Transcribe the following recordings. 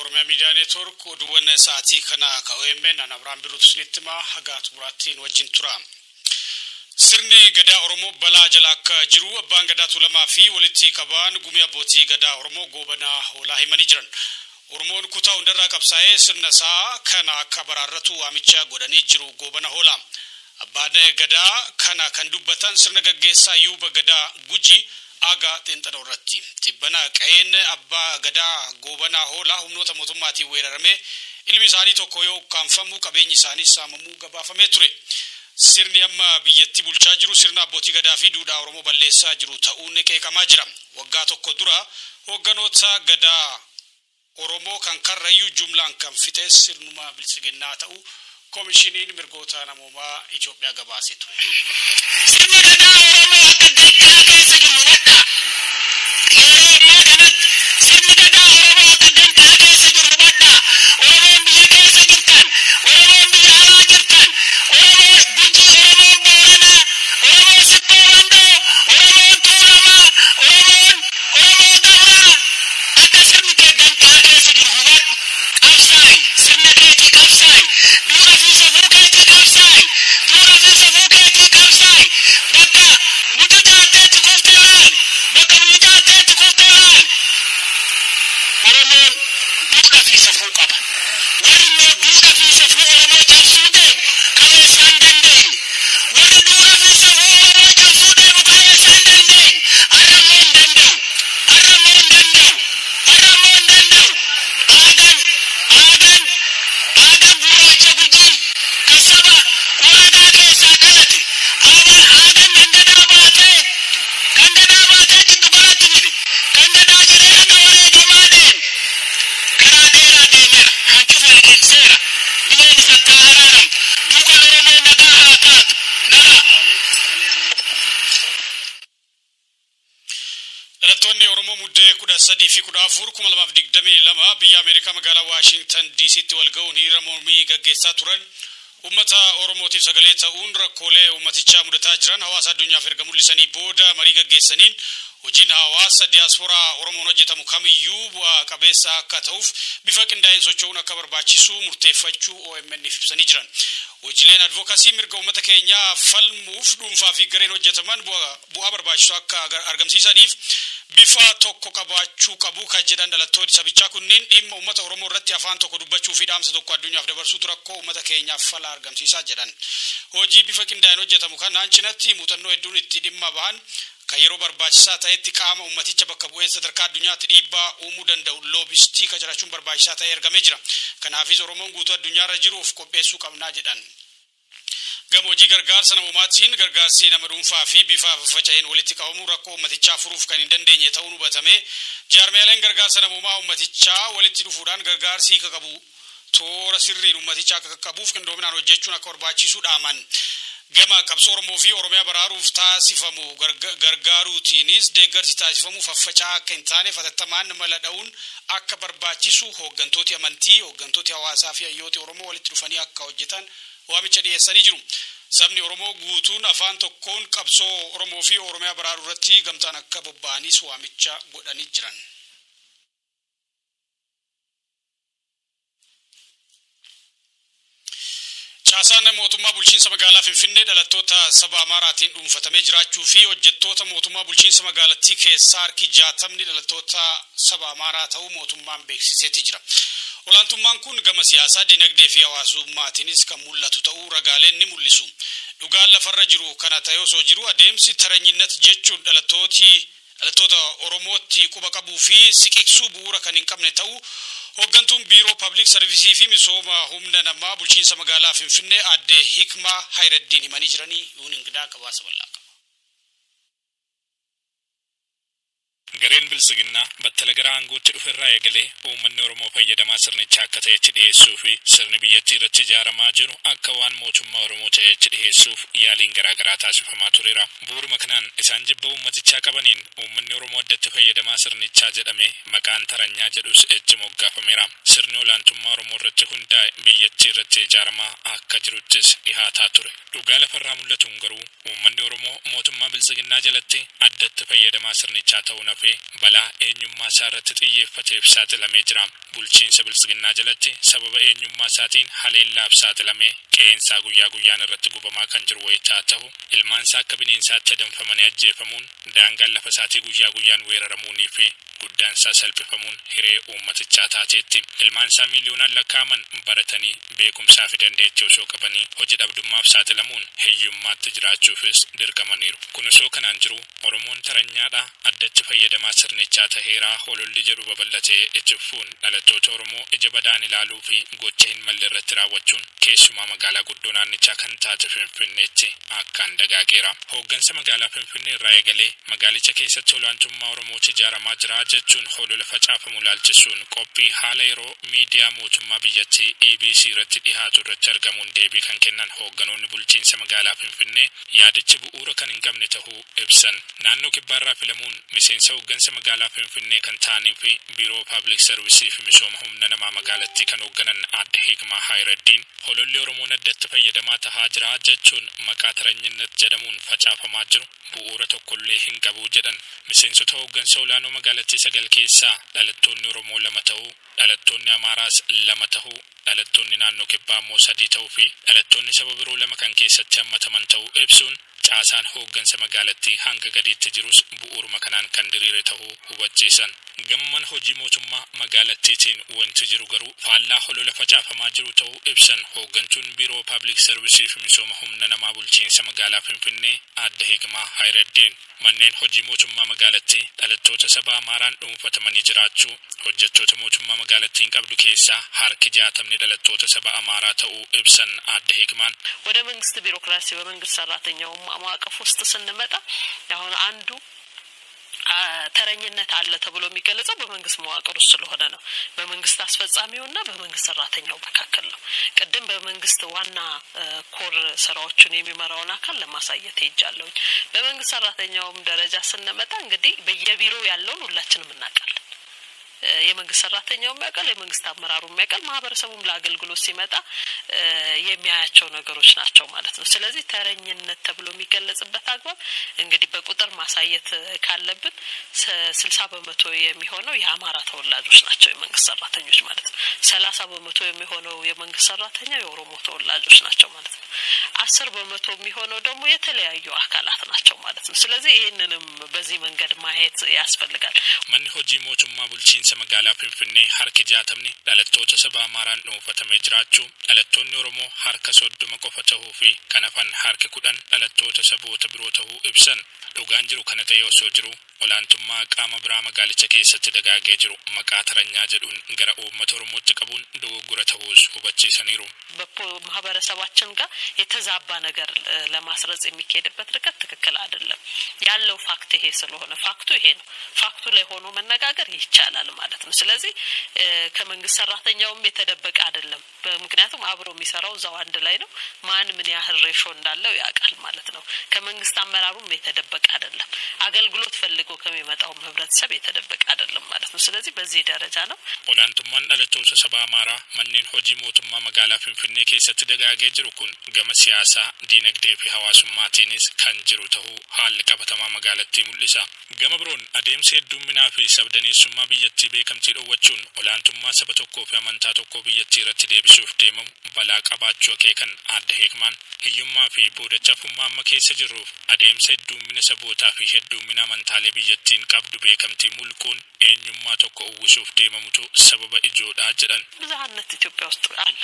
Oromiyaa Miidiyaa Neetwoork oduuwwan sa'aatii kana ka OMN an Abiraam Birruutu isinitti himaa haga xumuraattiin wajjin tura. Sirni gadaa Oromoo balaa jala akka jiru abbaan gadaa Tuulamaa fi walitti qabaan gumii abbootii gadaa Oromoo Goobanaa Hoolaa himanii jiran. Oromoon kutaa hundarraa qabsaa'ee sirna isaa kana akka baraarratu waamicha godhanii jiru Goobana Hoolaa. Abbaan gadaa kana kan dubbatan sirna gaggeessaa Yuuba Gadaa Gujii Aagaa Xeenxanoo irratti. Tibbana qa'een abbaa gadaa Goobanaa Hoolaa humnoota mootummaatiin weeraramee ilmi isaanii tokko yoo ukkaamfamu qabeenyi isaanii saamamuu gabaafamee ture. Sirni amma biyyattii bulchaa jiru sirna abbootii gadaa fi duudhaa Oromoo balleessaa jiru ta'uun qeeqamaa jira. Waggaa tokko dura hoogganoota gadaa Oromoo kan Karrayyuu jumlaan kan fixe sirnuma biltsiginnaa ta'uu koomishiniin mirgoota namoomaa Itoophiyaa gabaasee ture. Sirni gadaa Oromoo akka danqaa keessa jiru hubadhaa. Yeroo ammaa kanatti sirni gadaa Oromoo akka danqaa keessa jiru hubadhaa. Oromoon biyya keessa jirtan, Oromoon biyya alaa jirtan, Oromoo Gujii, Oromoon Booranaa, Oromoon Sikkoo Mandoo, Oromoon Tuulamaa, Oromoon Oromoo Gabraa akka sirni kee danqaa keessa jiru hubadhu. Qabsaa'i, sirna keetii qabsaa'i, duudha fi safuu keetii qabsaa'i, duudha fi safuu keetii qabsaa'i. Bakka mucucaatteetti kuftee laali, bakka mucucaatteetti kuftee laali. Oromoon duudha fi safuu qaba. Warri immoo duudha fi safuu Oromoo cabsuu deemu kaleessaa hin dandeenye. Warri duudha fi safuu Oromoo cabsuu deemu kaleessaa hin dandeenye. Har'a immoo hin danda'u. Har'a immoo hin danda'u. Har'a immoo hin danda'u. Aagaan aagaan aagaan gurraacha Gujii kan saba Uragaa keessaa dhalate. Aagaan aagaan kan gadaa baatee kan gadaa baatee jiddu galatti fide. Kan gadaa jedhee haga wareegamaa deeme. Karaa dheeraa deemeera. Hancufa liqimseera. Biyyeen isatti haa araaramtu. Duukan Oromoo nagaa haa taatu. Nagaa. Dhalattoonni Oromoo muddee 13 fi 14 2022 biyya Ameerikaa magaalaa Waashingtan DCtti wal ga'uun hiriira mormii gaggeessaa turan uummata Oromootiif sagalee ta'uun rakkoolee uummatichaa mudataa jiran hawaasa addunyaaf erga mul'isanii booda marii gaggeessaniin hojiin hawaasa diyaasporaa Oromoon hojjetamu kamiyyuu bu'aa qabeessa akka ta'uuf bifa qindaa'een socho'uun akka barbaachisu murteeffachuu OMN ibsanii jiran. Hojiileen advookasii mirga uummata keenyaa falmuuf dhuunfaa fi gareen hojjetaman bu'aa barbaachisu akka argamsiisaniif bifa tokko qabaachuu qabu kan jedhan dhalattoonni sabichaa kunniin dhimma uummata Oromoo irratti afaan tokko dubbachuu fi dhaamsa tokko addunyaaf dabarsuutu rakkoo uummata keenyaaf fala argamsiisaa jedhan. Hojii bifa qindaa'een hojjetamu kanaan cinatti muuxannoo hedduun itti dhimma bahan kan yeroo barbaachisaa ta'etti qaama uummaticha bakka bu'ee sadarkaa addunyaatti dhiibbaa uumuu danda'u loobistii qacarachuun barbaachisaa ta'ee argamee jira. Kanaafis Oromoon guutuu addunyaarra jiru of qopheessuu qabnaa jedhan. Gama hojii gargaarsa namoomaatiin gargaarsi nama dhuunfaa fi bifa faffaca'een walitti qabamuu rakkoo uummatichaa furuuf kan hin dandeenye ta'uun hubatame jaarmiyaaleen gargaarsa namoomaa uummatichaa walitti dhufuudhaan gargaarsi hiika qabu toora sirriin uummatichaa akka qaqqabuuf qindoominaan hojjechuun akka barbaachisu dhaaman. Gama qabsoo Oromoo fi Oromiyaa baraaruuf taasifamu gargaaruutiinis deeggarsi taasifamu faffaca'aa akka hin taane hatattamaan mala dha'uun akka barbaachisu hooggantooti amantii, hooggantooti hawaasaa fi hayyooti Oromoo walitti dhufanii akka hojjetan waamicha dhiyeessanii jiru. Sabni Oromoo guutuun afaan tokkoon qabsoo Oromoo fi Oromiyaa baraaruu irratti gamtaan akka bobba'anis waamicha godhanii jiran. Caasaan mootummaa bulchiinsa magaalaa Finfinnee dhalattoota saba Amaaraatiin dhuunfatamee jiraachuu fi hojjettoota mootummaa bulchiinsa magaalattii keessaa harki 60 dhalattoota saba Amaaraa ta'uu mootummaan beeksiseeti jira. Olaantummaan kun gama siyaasaa, dinagdee fi hawaasummaatiinis kan mul'atu ta'uu ragaaleen ni mul'isu. Dhugaan lafarra jiru kana ta'ee osoo jiru adeemsi taranyinnat jechuun dhalattoota Oromootti quba qabuu fi siqiqsuu bu'uura kan hin qabne ta'uu hooggantuun biiroo pabliik sarvisii fi misooma humna namaa bulchiinsa magaalaa Finfinnee aadde Hikmaa Hayraddiin himanii jiranii yuun ingidaa gabaasa bal'aa qaba. Gareen biltsiginnaa battala gara aangootti dhuferraa eegalee uummanni Oromoo fayyadamaa sirnichaa akka ta'etti dhiyeessuu fi sirni biyyattii irratti ijaaramaa jiru akka waan mootummaa Oromoo ta'etti dhiyeessuuf yaaliin garaagaraa taasifamaa tureera. Bu'uuruma kanaan isaan jibba uummatichaa qabaniin uummanni Oromoo addatti fayyadamaa sirnichaa jedhame maqaan taranyaa jedhus itti moggaafameera. Sirni olaantummaa Oromoo irratti hundaa'e biyyattii irratti ijaaramaa akka jiruttis dhihaataa ture. Dhugaa lafarraa mul'atuun garuu uummanni Oromoo mootummaa biltsiginnaa jalatti addatti fayyadamaa sirnichaa ta'uu nafu. hafee balaa eenyummaa isaa irratti xiyyeeffateef saaxilamee jira. Bulchiinsa biltsiginnaa jalatti sababa eenyummaa isaatiin haleellaaf saaxilamee qe'eensaa guyyaa guyyaan irratti gubamaa kan jiru wayitaa ta'u, ilmaan isaa akka bineensaatti adamfamanii ajjeefamuun, daangaan lafa isaatii guyyaa guyyaan weeraramuunii fi guddaan isaa salphifamuun hiree uummatichaa taateetti. Ilmaan isaa miiliyoonaan lakkaa'aman baratanii beekumsaa fi dandeettii osoo qabanii hojii dhabdummaaf saaxilamuun hiyyummaatti jiraachuufis dirqamaniiru. Kun osoo kanaan jiru Oromoon taranyaadha addatti fayyadamaa sirnichaa taheeraa hololli jedhu babal'atee itti fufuun dhalattoota Oromoo ija badaan ilaaluu fi gocha hin malle irratti raawwachuun keessumaa magaalaa guddoo naannichaa kan taate Finfinneetti akkaan dagaageera. Hooggansa magaalaa Finfinnee irraa eegalee magaalicha keessatti olaantummaa Oromootti ijaaramaa jira jechuun holola facaafamu ilaalchisuun qophii haala yeroo miidiyaa mootummaa biyyattii EBC irratti dhihaatu irratti argamuun deebii kan kennan hoogganoonni bulchiinsa magaalaa Finfinnee yaadichi bu'uura kan hin qabne ta'uu ibsan. Naannoo kibbaarraa filamuun miseensa hooggansa magaalaa Finfinnee kan ta'anii fi biiroo paabliik sarvisii fi misooma humna namaa magaalattii kan hoogganan aadde Hikmaa Haayiraddiin hololli Oromoon addatti fayyadamaa tahaa jira jechuun maqaa taranyinnet jedhamuun facaafamaa jiru bu'uura tokkollee hin qabu jedhan. Miseensota hooggansa olaanoo magaalattii 9 keessaa dhalattoonni Oromoo 2 ta'uu, dhalattoonni Amaaraas 2 ta'uu, dhalattoonni naannoo kibbaa immoo 3 ta'uu fi dhalattoonni saba biroo 2 kan keessatti hammataman ta'uu ibsuun caasaan hooggansa magaalattii hanga gadiitti jirus bu'uuruma kanaan kan diriire ta'uu hubachiisan. Gamman hojii mootummaa magaalattiitiin wanti jiru garuu faallaa holola facaafamaa jiru ta'uu ibsan hooggantuun biiroo paabliik sarvisii fi misooma humna namaa bulchiinsa magaalaa Finfinnee aadde Hikmaa Haayiraddiin. Manneen hojii mootummaa magaalattii dhalattoota saba Amaaraan dhuunfatamanii jiraachuu, hojjettoota mootummaa magaalattiin qabdu keessaa harki 60 dhalattoota saba Amaaraa ta'uu ibsan aadde Hikmaan. ወደ መንግስት ቢሮክራሲ በመንግስት ሰራተኛው ማዕቀፍ ውስጥ ስንመጣ አሁን አንዱ ተረኝነት አለ ተብሎ የሚገለጸው በመንግስት መዋቅር ውስጥ ስለሆነ ነው። በመንግስት አስፈጻሚውና በመንግስት ሰራተኛው መካከል ነው። ቅድም በመንግስት ዋና ኮር ስራዎችን የሚመራውን አካል ለማሳየት ሄጃለሁኝ። በመንግስት ሰራተኛውም ደረጃ ስንመጣ እንግዲህ በየቢሮው ያለውን ሁላችንም እናውቃለን። የመንግስት ሰራተኛውም ያውቃል፣ የመንግስት አመራሩም ያውቃል፣ ማህበረሰቡም ለአገልግሎት ሲመጣ የሚያያቸው ነገሮች ናቸው ማለት ነው። ስለዚህ ተረኝነት ተብሎ የሚገለጽበት አግባብ እንግዲህ በቁጥር ማሳየት ካለብን 60% የሚሆነው የአማራ ተወላጆች ናቸው የመንግስት ሰራተኞች ማለት ነው። 30% የሚሆነው የመንግስት ሰራተኛ የኦሮሞ ተወላጆች ናቸው ማለት ነው። 10% የሚሆነው ደግሞ የተለያዩ አካላት ናቸው ማለት ነው። ስለዚህ ይሄንንም በዚህ መንገድ ማየት ያስፈልጋል። Manni hojii mootummaa bulchiinsa magaalaa Finfinnee harki 60 dhalattoota saba Amaaraan dhuunfatamee jiraachuu, dhalattoonni Oromoo harka 30 qofa ta'uu fi kan hafan harki 10 dhalattoota saboota biroo ta'uu ibsan. Dhugaan jiru kana ta'ee osoo jiru olaantummaa qaama biraa magaalicha keessatti dagaagee jiru maqaa taranyaa jedhuun gara uummata Oromootti qabuun dogoggora ta'uus hubachiisaniiru. በማህበረሰባችን ጋር የተዛባ ነገር ለማስረጽ የሚካሄድበት ርቀት ትክክል አይደለም። ያለው ፋክት ይሄ ስለሆነ ፋክቱ ይሄ ነው። ፋክቱ ላይ ሆኖ መነጋገር ይቻላል ማለት ነው። ስለዚህ ከመንግስት ሰራተኛውም የተደበቀ አይደለም። ምክንያቱም አብሮ የሚሰራው እዛው አንድ ላይ ነው። ማን ምን ያህል ሬሾ እንዳለው ያውቃል ማለት ነው። ከመንግስት አመራሩም የተደበቀ አይደለም። አገልግሎት ፈልጎ ከሚመጣው ህብረተሰብ የተደበቀ አይደለም ማለት ነው። ስለዚህ በዚህ ደረጃ ነው። Olaantummaan dhalattoota saba Amaaraa manneen hojii mootummaa magaalaa Finfinnee keessatti dagaagee jiru kun gama siyaasaa, diinagdee fi hawaasummaatiinis kan jiru ta'uu haalli qabatamaa magaalattii mul'isa. Gama biroon adeemsa heddumminaa fi sabdaneessummaa biyyattii beekamtii dhoowwachuun olaantummaa saba tokkoo fi amantaa tokkoo biyyattii irratti deebisuuf deemamu balaa qabaachuu akeekan aadde Hikmaan hiyyummaa fi boodachafummaa amma keessa jirruuf adeemsa heddummina sabootaa fi heddummina amantaalee biyyattiin qabdu beekamtii mulquun eenyummaa tokko uwwisuuf deemamutu sababa ijoodha jedhan. ብዝሃነት ኢትዮጵያ ውስጥ አለ።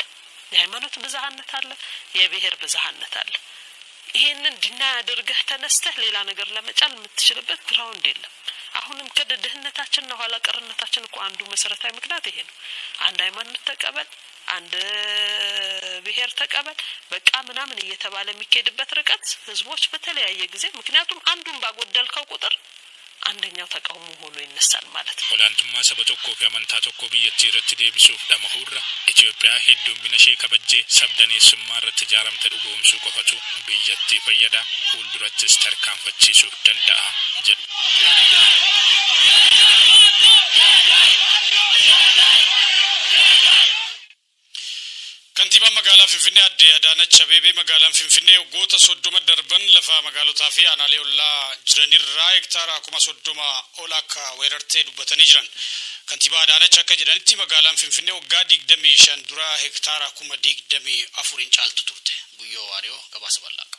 የሃይማኖት ብዝሃነት አለ፣ የብሔር ብዝሃነት አለ። ይሄንን ዲና አድርገህ ተነስተህ ሌላ ነገር ለመጫል የምትችልበት ግራውንድ የለም። አሁንም ከድህነታችንና ኋላ ቀርነታችን እኮ አንዱ መሰረታዊ ምክንያት ይሄ ነው። አንድ ሃይማኖት ተቀበል፣ አንድ ብሔር ተቀበል፣ በቃ ምናምን እየተባለ የሚኬድበት ርቀት ህዝቦች በተለያየ ጊዜ ምክንያቱም አንዱን ባጎደልከው ቁጥር አንደኛው ተቃውሞ ሆኖ ይነሳል ማለት ነው። Olaantummaa saba tokkoo fi amantaa tokkoo biyyattii irratti deebisuuf dhamahuurra Itoophiyaa heddummina ishee kabajjee sabdaneessummaa irratti ijaaramte dhugoomsuu qofatu biyyattii fayyada, fuuldurattis tarkaanfachiisuuf danda'a jedhu. Kantiibaan magaalaa Finfinnee Aadde Adaanach Abeebee magaalaan Finfinnee waggoota 30 darban lafa magaalotaa fi aanaalee ollaa jiranirraa hektaara 30,000 ol akka weerartee dubbatanii jiran. Kantiibaa Adaanach akka jedhanitti magaalaan Finfinnee waggaa 25 dura hektaara 24,000 caaltu turte. Guyyoo Waariyoo gabaasa bal'aa qaba.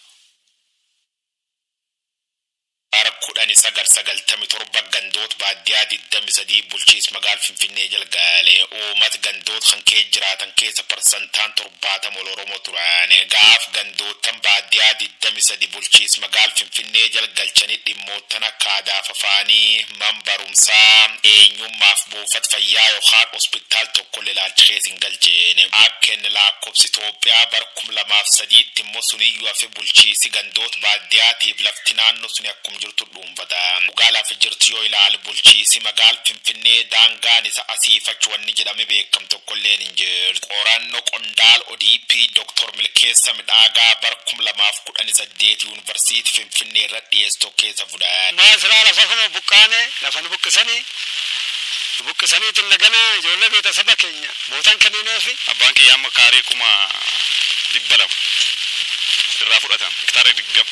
Bara 1997 gandoota baadiyyaa 23 bulchiinsa magaalaa Finfinnee jalqalee uummata gandoota kan keessa jiraatan keessa parsantaan 70 ol Oromoo turan. Gaaf gandootan baadiyyaa 23 bulchiinsa magaalaa Finfinnee jalgalchanii dhimmootan akka aadaa fi afaanii, man barumsaa, eenyummaaf buufata fayyaa yookaan hospitaal tokko ilaalcha keessa hin galchine. Akka inni lakkoofsa Itoophiyaa bara 2003 immoo suniyyuu hafe bulchiinsi gandoota baadiyyaatiif lafti naannoo suni akkuma jirtu dhuunfata. Dhugaa lafa jirtu yoo ilaalu bulchiinsi magaalaa Finfinnee daangaan isa asiif achi wanni jedhame beekamu tokkollee hin jiru. Qorannoo qondaala ODP Dr. Milkeessa Midhaagaa bara 2018 Yuunivarsiitii Finfinnee irra dhiyeessu keessa fudhan. Maasiraa lafa kana buqqaane lafa nu buqqisanii buqqisaniitiin nagana ijoollee beetasaba keenya bootan kennineefi. Abbaan kiyya amma kaarii 200,000 irraa fudhatan hektaara 20.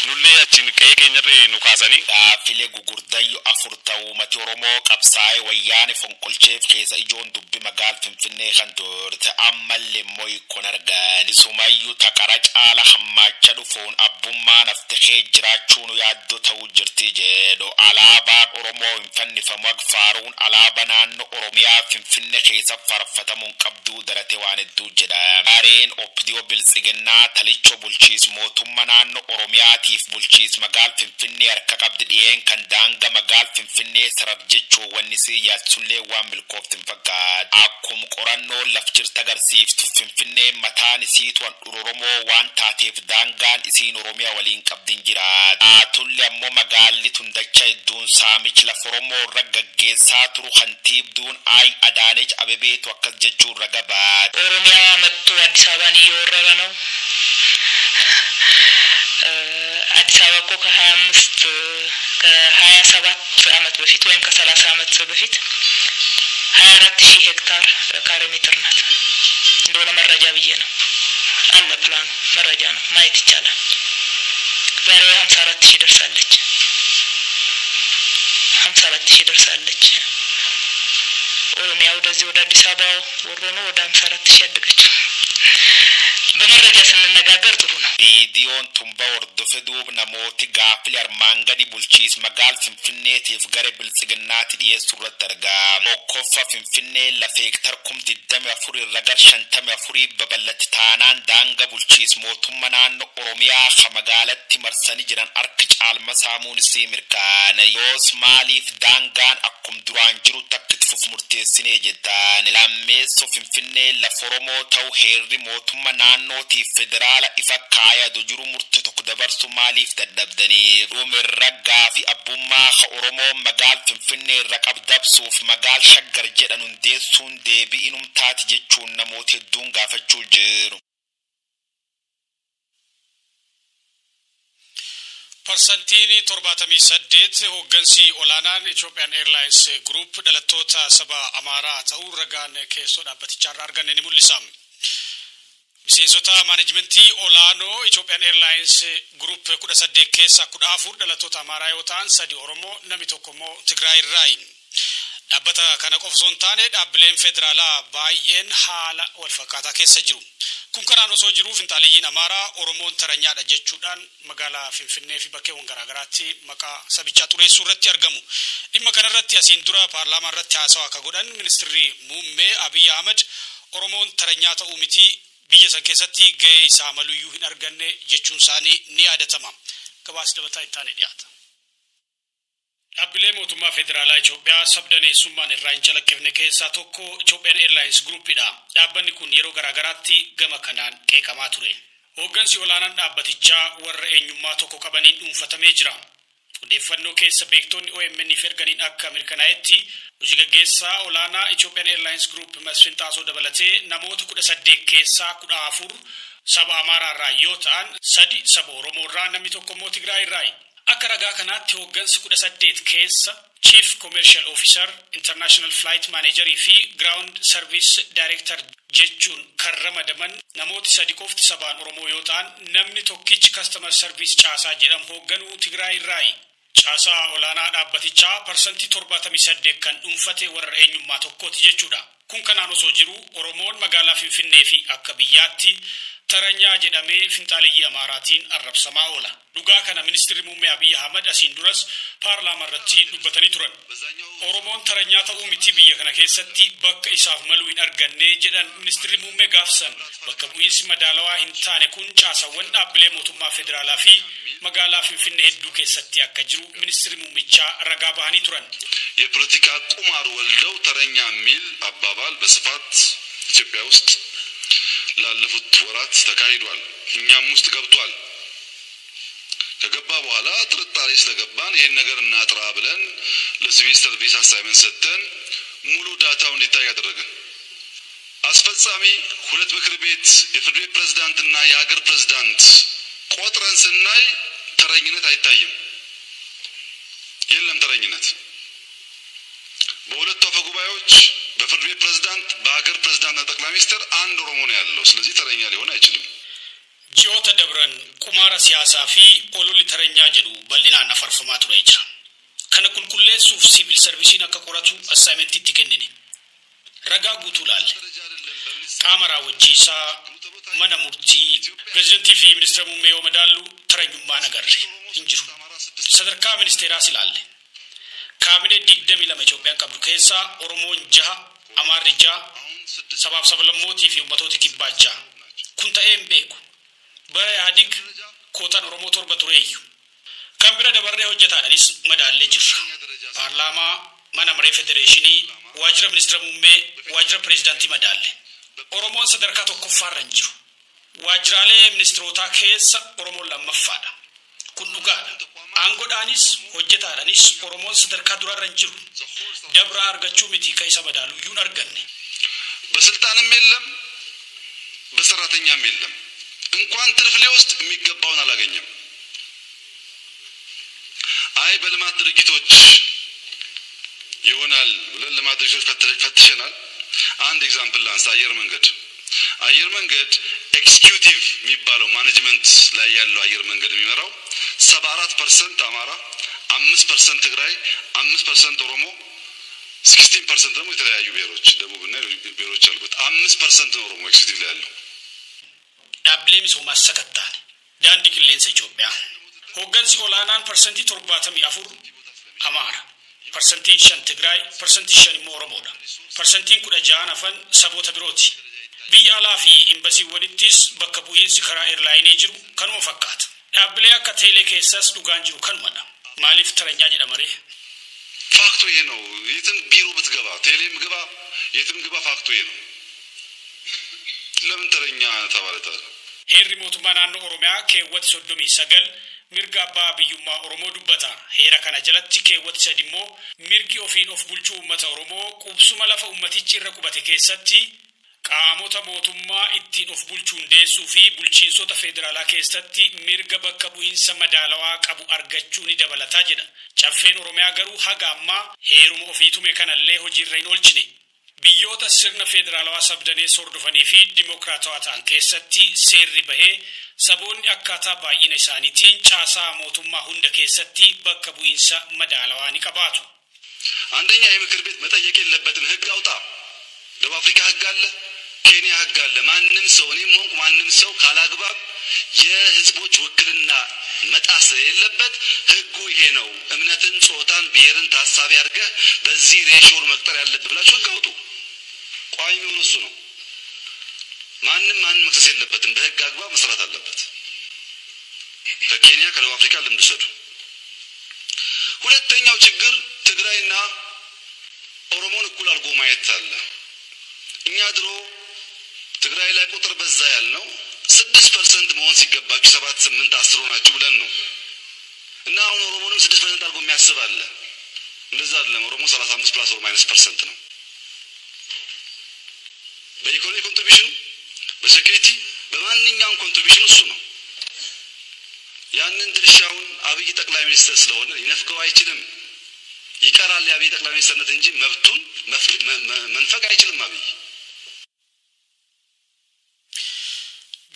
Nullee achiin qe'ee keenyarree nu kaasanii. Gaaffilee gugurdayyo 4 ta'uu uummati Oromoo qabsaa'ee wayyaane fonqolcheef keessa ijoon dubbi magaalaa Finfinnee kan turte ammallee immoo hiikkoon argan. Isumayyuu taqara caala hammaacha dhufuun abbummaa nafti jiraachuun yaaddoo ta'uu jirti jedhu. Alaabaan Oromoo hin fannifamu faaruun alaabaa naannoo Oromiyaa Finfinnee keessa faarfatamuun qabduu darate waan hedduu jedha. Gareen OPDO Biltsiginnaa talichoo bulchiis mootummaa naannoo Oromiyaatiif bulchiis magaalaa Finfinnee harka qabdi dhiyeen kan daangaa magaalaa Finfinnee sarar jechuun wanni si yaalsullee waan milkoofti hin fakkaatu. Akkuma qorannoo laf jirti agarsiiftu Finfinnee mataan isiitu handhuura Oromoo waan taateef daangaan isiin Oromiyaa waliin qabdi hin jiraatu. Haatulli ammoo magaalli tun dacha hedduun saamichi lafa Oromoo irra gaggeessaa turu kantiibduun Ayi Adaanech Abebeetu akkas jechuun raga baate. ኦሮሚያ መጥቶ አዲስ አበባን እየወረረ ነው። አዲስ አበባ እኮ ከ25 ከ27 ዓመት በፊት ወይም ከ30 ዓመት በፊት 24,000 ሄክታር ካሬ ሜትር ናት። እንደው ለመረጃ ብዬ ነው። አለ ፕላኑ መረጃ ነው ማየት ይቻላል። ዛሬ 54,000 ደርሳለች። 54,000 ደርሳለች። ኦሮሚያ ወደዚህ ወደ አዲስ አበባ ወሮ ነው ወደ 54,000 ያደገችው። በመረጃ ስንነጋገር ጥሩ ነው። Viidiyoon tumba hordofe duub namooti gaaffilee armaan gadi bulchiis magaalaa Finfinneetiif gara Biltsiginnaatti dhiyeessu irratti argama. Tokkoffaa Finfinnee lafa hektaara 24,000 irra gara 54 babal'atti taanaan daangaa bulchiis mootummaa naannoo Oromiyaa ka magaalatti marsanii jiran harka caalma saamuun isii mirkaana. Yoos maaliif daangaan akkum duraan jiru takka itti fufu murteessinee jettaan. Lammeessoo Finfinnee lafa Oromoo ta'u heerri mootummaa naannootiif federaala ifa kaayatu jiru murtee tokko dabarsu maaliif dadhabdanii? Dhumirra gaafii abbummaa ka Oromoo magaalaa Finfinnee irra qabdabsuuf magaalaa Shaggar jedhan hundeessuun deebii inumtaati jechuun namoota hedduun gaafachuu jiru. Parsantiin 78 hooggansi olaanaan Ethiopian Airlines Group dhalattoota saba Amaaraa ta'uu ragaan keessoo dhaabbatichaa irraa arganne ni mul'isa. Miseensota maanajimentii olaanoo Ethiopian Airlines Group 18 keessaa 14 dhalattoota Amaaraa yoo ta'an 3 Oromoo namni tokko immoo Tigraay irraayi. Dhaabbata kana qofa osoo hin taane dhaabbileen federaalaa baay'een haala wal fakkaataa keessa jiru. Kun kanaan osoo jiruu finxaaliyyiin Amaaraa Oromoon taranyaadha jechuudhaan magaalaa Finfinnee fi bakkeewwan garaagaraatti maqaa sabichaa xureessuu irratti argamu. Dhimma kanarratti asiin dura paarlaamaa irratti haasawaa akka godhan ministirri muummee Abiy Ahmed Oromoon taranyaa ta'uu miti biyya san keessatti gahee isaa maluyyuu hin arganne jechuun isaanii ni yaadatama. Gabaasni dabalataa itti aanee dhiyaata. Dhaabbilee mootummaa federaalaa Itoophiyaa sabdaneessummaan irraa hin calaqqifne keessaa tokko Ethiopian Airlines Groupidha. Dhaabbanni kun yeroo garaagaraatti gama kanaan qeeqamaa ture. Hooggansi olaanaan dhaabbatichaa warra eenyummaa tokko qabaniin dhuunfatamee jira. Odeeffannoo keessa beektonni OMN fi erganiin akka mirkanaa'etti hojii gaggeessaa olaanaa Ethiopian Airlines Group Masfin Xaasoo dabalatee namoota 18 keessaa 14 saba Amaaraa irraa yoo ta'an 3 saba Oromoo irraa namni tokko immoo Tigraay irraayi. Akka ragaa kanaatti hooggansi 18 keessa Chief Commercial Officer, International Flight Manager fi Ground Service Director jechuun kan ramadaman namooti sadi qofti sabaan Oromoo yoo ta'an, namni tokkichi Customer Service caasaa jedhamu hoogganuu Tigraay irraayi. Caasaa olaanaa dhaabbatichaa 78% kan dhuunfate warra eenyummaa tokkooti jechuudha. Kun kanaan osoo jiru Oromoon magaalaa Finfinnee fi akka biyyaatti taranyaa jedhamee finxaaliyyii Amaaraatiin arrabsamaa oola. Dhugaa kana ministeerri muummee Abiyyi Ahmad asiin duras paarlaamaa irratti dubbatanii turan. Oromoon taranyaa ta'uu miti, biyya kana keessatti bakka isaaf maluu hin arganne jedhan ministeerri muummee gaafsan. Bakka bu'iinsi madaalawaa hin taane kun caasawwan dhaabbilee mootummaa federaalaa fi magaalaa Finfinnee hedduu keessatti akka jiru ministeerri muummichaa ragaa bahanii turan. የፖለቲካ ቁማር ወልደው ተረኛ የሚል አባባል በስፋት ኢትዮጵያ ውስጥ ላለፉት ወራት ተካሂዷል። እኛም ውስጥ ገብቷል። ከገባ በኋላ ጥርጣሬ ስለገባን ይሄን ነገር እናጥራ ብለን ለሲቪል ሰርቪስ አሳይመንት ሰጥተን ሙሉ ዳታውን እንዲታይ ያደረግን። አስፈጻሚ ሁለት ምክር ቤት፣ የፍርድ ቤት ፕሬዝዳንትና የሀገር ፕሬዝዳንት ቆጥረን ስናይ ተረኝነት አይታይም። የለም ተረኝነት። በሁለቱ አፈ ጉባኤዎች፣ በፍርድ ቤት ፕሬዝዳንት፣ በሀገር ፕሬዝዳንትና ጠቅላይ ሚኒስትር አንድ ኦሮሞ ነው ያለው። ስለዚህ ተረኛ ሊሆን አይችልም። Ji'oota dabran qumaara siyaasaa fi ololli taranyaa jedhu bal'inaan afarfamaa ture jira. Kana qulqulleessuuf siivil sarvisiin akka qoratu assaayimentii kennine. Ragaa guutuu laalle. Qaama raawwachiisaa, mana murtii, pirezidantii fi ministeera muummee yoo madaallu taranyummaan agarre hin jiru. Sadarkaa ministeeraas ilaalle. Kaabinee 22 Itoophiyaan qabdu keessaa Oromoon jaha, Amaarri jaha, sabaaf sablammootii fi ummatooti kibbaa jaha. Kun ta'ee hin beeku. Bara Ihaadig kootaan Oromoo torba tureeyyu. Kan bira dabarree hojjetaadhaanis madaallee jirra. Paarlaamaa, mana maree federeeshinii, waajjira ministeera muummee, waajjira pireezidaantii madaalle. Oromoon sadarkaa tokkoffaarra hin jiru. Waajjiraalee ministeerotaa keessa Oromoon lammaffaadha. Kun dhugaadha. Aangoodhaanis hojjetaadhaanis Oromoon sadarkaa duraarra hin jiru. Dabraa argachuu miti ka isa madaalu iyyuu hin arganne. በስልጣንም የለም፣ በሰራተኛም የለም። እንኳን ትርፍ ሊወስድ የሚገባውን አላገኘም። አይ በልማት ድርጅቶች ይሆናል ብለን ልማት ድርጅቶች ፈትሸናል። አንድ ኤግዛምፕል ላንሳ። አየር መንገድ፣ አየር መንገድ ኤክስኪዩቲቭ የሚባለው ማኔጅመንት ላይ ያለው አየር መንገድ የሚመራው 74% አማራ፣ 5% ትግራይ፣ 5% ኦሮሞ፣ 16% ደግሞ የተለያዩ ብሔሮች፣ ደቡብና ብሔሮች አሉበት። 5% ነው ኦሮሞ ኤክስኪዩቲቭ ላይ ያለው። Dhaabbilee misoomaa sakattaane. Daandii qilleensa Itoophiyaa. Hooggansi olaanaan 74% Amaara. 5% Tigraay, 5% immoo Oromoodha. 16% hafan saboota birooti. Biyya alaa fi imbasiiwwanittis bakka bu'iinsi karaa eerlaayinii jiru kanuma fakkaata. Dhaabbilee akka teelee keessas dhugaan jiru kanumadha. Maaliif taranyaa jedhama ree? ፋክቱ ይሄ ነው። የትም ቢሮ ብትገባ፣ ቴሌም ግባ፣ የትም ግባ፣ ፋክቱ ይሄ ነው። ለምን ተረኛ ተባለ ታዲያ? Heerri mootummaa naannoo Oromiyaa keewwati 39 mirga abbaa biyyummaa Oromoo dubbata. Heera kana jalatti keewwati sadi immoo mirgi ofiin of bulchuu uummata Oromoo qubsuma lafa uummatichi irra qubate keessatti qaamota mootummaa ittiin of bulchuun deessuu fi bulchiinsota federaalaa keessatti mirga bakka bu'iinsa madaalawaa qabu argachuu ni dabalataa jedha. Caffeen Oromiyaa garuu haga ammaa heeruma ofii tume kanallee hojiirra hin oolchine. Biyyoota sirna federaalawaa sabdaneessa hordofanii fi dimokiraatawaa ta'an keessatti seerri bahee saboonni akkaataa baay'ina isaaniitiin caasaa mootummaa hunda keessatti bakka bu'iinsa madaalawaa ni qabaatu. አንደኛ የምክር ቤት መጠየቅ የለበትም። ህግ አውጣ። ደቡብ አፍሪካ ህግ አለ፣ ኬንያ ህግ አለ። ማንም ሰው፣ እኔም ሆንኩ ማንም ሰው ካላግባብ የህዝቦች ውክልና መጣስ የለበት። ህጉ ይሄ ነው። እምነትን፣ ጾታን፣ ብሔርን ታሳቢ አድርገህ በዚህ ሬሾን መቅጠር ያለብህ ብላችሁ ህግ አውጡ። ቋሚ የሚሆነው እሱ ነው። ማንም ማንም መክሰስ የለበትም። በህግ አግባብ መስራት አለበት። ከኬንያ ከደቡብ አፍሪካ ልምድ ውሰዱ። ሁለተኛው ችግር ትግራይና ኦሮሞን እኩል አድርጎ ማየት አለ። እኛ ድሮ ትግራይ ላይ ቁጥር በዛ ያልነው 6% መሆን ሲገባችሁ 7፣ 8፣ 10 ሆናችሁ ብለን ነው። እና አሁን ኦሮሞንም 6% አድርጎ የሚያስብ አለ። እንደዛ አይደለም። ኦሮሞ 35 ፕላስ ኦር ማይነስ ፐርሰንት ነው። በኢኮኖሚ ኮንትሪቢሽኑ፣ በሴኩሪቲ፣ በማንኛውም ኮንትሪቢሽኑ እሱ ነው። ያንን ድርሻውን አብይ ጠቅላይ ሚኒስትር ስለሆነ ሊነፍገው አይችልም። ይቀራል የአብይ ጠቅላይ ሚኒስትርነት እንጂ መብቱን መንፈቅ አይችልም አብይ።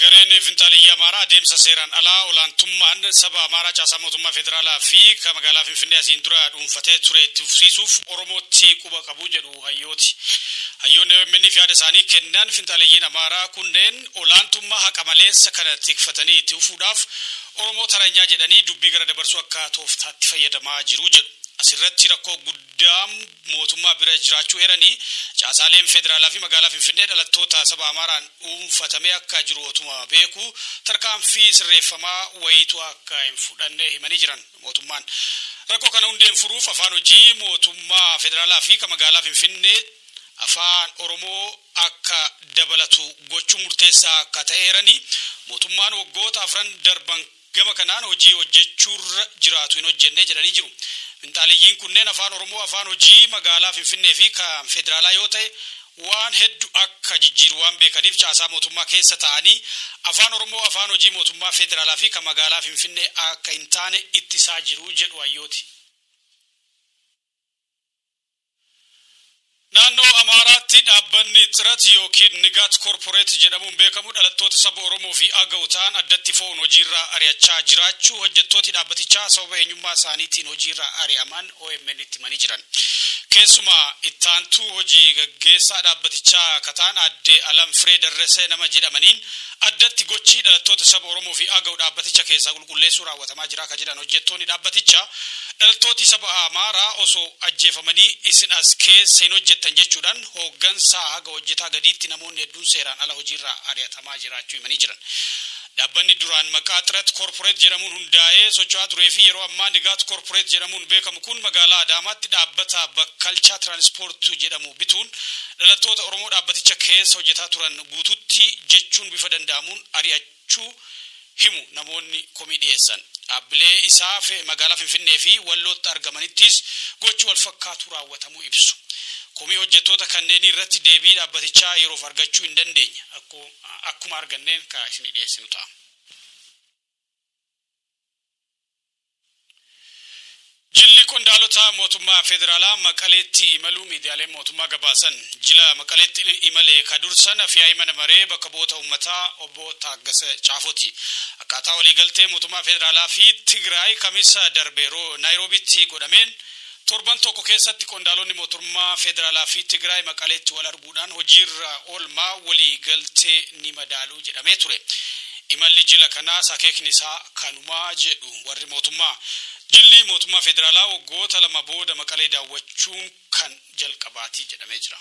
Gareen Finxaaliyyaa Amaaraa adeemsa seeraan alaa olaantummaan saba Amaaraa caasaa mootummaa federaalaa fi kan magaalaa Finfinnee asiin dura dhuunfatee ture itti fufsiisuuf Oromootti quba qabu jedhu hayyooti. Hayyoonni OMN fi yaada isaanii kennan Finxaaliyyiin Amaaraa kunneen olaantummaa haqa maleessa kana tikfatanii itti fufuudhaaf Oromoo taranyaa jedhanii dubbii gara dabarsuu akka tooftaatti fayyadamaa jiru jedhu. Asirratti rakkoo guddaa mootummaa bira jiraachuu eeranii caasaaleen federaalaa fi magaalaa Finfinnee dhalattoota saba Amaaraan dhuunfatamee akka jiru otuma beeku tarkaanfii sirreeffamaa wayiitu akka hin fudhanne himanii jiran mootummaan. Rakkoo kana hundeen furuuf afaan hojii mootummaa federaalaa fi kan magaalaa Finfinnee afaan Oromoo akka dabalatu gochuun murteessaa akka ta'e eeranii mootummaan waggoota afran darban gama kanaan hojii hojjechuurra jiraatu hin hojjenne jedhanii jiru. Finxaaliyyiin kunneen afaan Oromoo afaan hojii magaalaa Finfinnee fi kan federaalaa yoo ta'e waan hedduu akka jijjiiru waan beekaniif caasaa mootummaa keessa ta'anii afaan Oromoo afaan hojii mootummaa federaalaa fi kan magaalaa Finfinnee akka hin taane ittisaa jiru jedhu hayyooti. Naannoo Amaaraatti dhaabbanni Xirat yookiin Nigaat Koorporeet jedhamuun beekamu dhalattoota saba Oromoo fi Agaw ta'an addatti fo'uun hojiirraa ari'achaa jiraachuu hojjettooti dhaabbatichaa sababa eenyummaa isaaniitiin hojiirraa ari'aman OMN itti himanii jiran. Keessumaa ittaantuu hojii gaggeessaa dhaabbatichaa kataan aadde Alam Firee Darresee nama jedhamaniin addatti gochi dhalattoota saba Oromoo fi Agaw dhaabbaticha keessaa qulqulleessuu raawwatamaa jira akka jedhan hojjettoonni dhaabbatichaa dhalattooti saba Amaaraa osoo ajjeefamanii isin as keessa hin hojjettan jechuudhaan hooggansaa haga hojjetaa gadiitti namoonni hedduun seeraan ala hojiirraa ari'atamaa jiraachuu himanii jiran. Dhaabbanni duraan maqaa Xirat Koorporeet jedhamuun hundaa'ee socho'aa turee fi yeroo ammaa Nigaat Koorporeet jedhamuun beekamu kun magaalaa Adaamaatti dhaabbata Bakkalchaa Tiraanspoortii jedhamu bituun dhalattoota Oromoo dhaabbaticha keessa hojjetaa turan guututti jechuun bifa danda'amuun ari'achuu himu namoonni komii dhiyeessan. Dhaabbilee isaa magaalaa Finfinnee fi Wallootti argamanittis gochi wal fakkaatu raawwatamuu ibsu. Komii hojjettoota kanneen irratti deebii dhaabbatichaa yeroof argachuu hin dandeenye. Akkuma arganneen kan isin dhiyeessinu ta'a. Jilli qondaalota mootummaa federaalaa Maqaleetti imaluu miidiyaaleen mootummaa gabaasan. Jila Maqaleetti imalee ka dursan Afyaa'ii mana maree bakka bu'oota uummataa obbo Taaggasa Caafooti. Akkaataa waliigaltee mootummaa federaalaa fi Tigraay kamisa darbe Naayiroobitti godhameen torban tokko keessatti qondaalonni mootummaa federaalaa fi Tigraay Maqaleetti wal arguudhaan hojiirra oolmaa waliigaltee ni madaaluu jedhamee ture. Imalli jila kanaas akeekni isaa kanumaa jedhu warri mootummaa. Jilli mootummaa federaalaa waggoota lama booda Maqalee daawwachuun kan jalqabaatii jedhamee jira.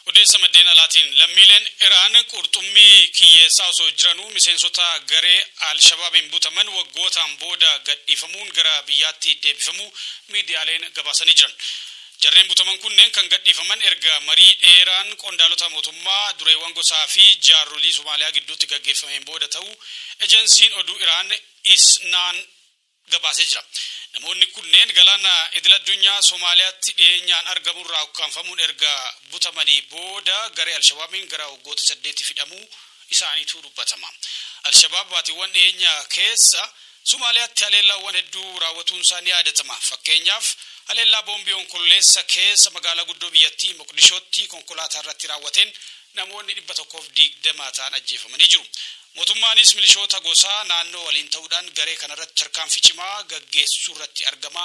Odeessa maddeen alaatiin lammiileen Iraan qurxummii kiyyeessaa osoo jiranuu miseensota garee Alshabaabiin butaman waggootaan booda gadhiifamuun gara biyyaatti deebifamuu miidiyaaleen gabaasanii jiran. Jarreen butaman kunneen kan gadhiifaman erga marii dheeraan qondaalota mootummaa dureewwan gosaa fi jaarsolii Somaaliyaa gidduutti gaggeeffameen booda ta'uu ejensiin oduu Iraan Isnaan gabaasee jira. Namoonni kunneen galaana idil addunyaa Somaaliyaatti dhiyeenyaan argamurraa ukkaanfamuun erga butamanii booda garee Alshabaabiin gara waggoota 8 fidhamuu isaaniitu dubbatama. Alshabaab baatiiwwan dhiyeenya keessa Somaaliyaatti haleellaawwan hedduu raawwatuun isaa ni yaadatama. Fakkeenyaaf haleellaa boombii onkololeessa keessa magaalaa guddoo biyyattii Moqdishootti konkolaataa irratti raawwateen namoonni 120 ta'an ajjeefamanii jiru. Mootummaanis milishoota gosaa naannoo waliin ta'uudhaan garee kanarratti tarkaanfii cimaa gaggeessuu irratti argama.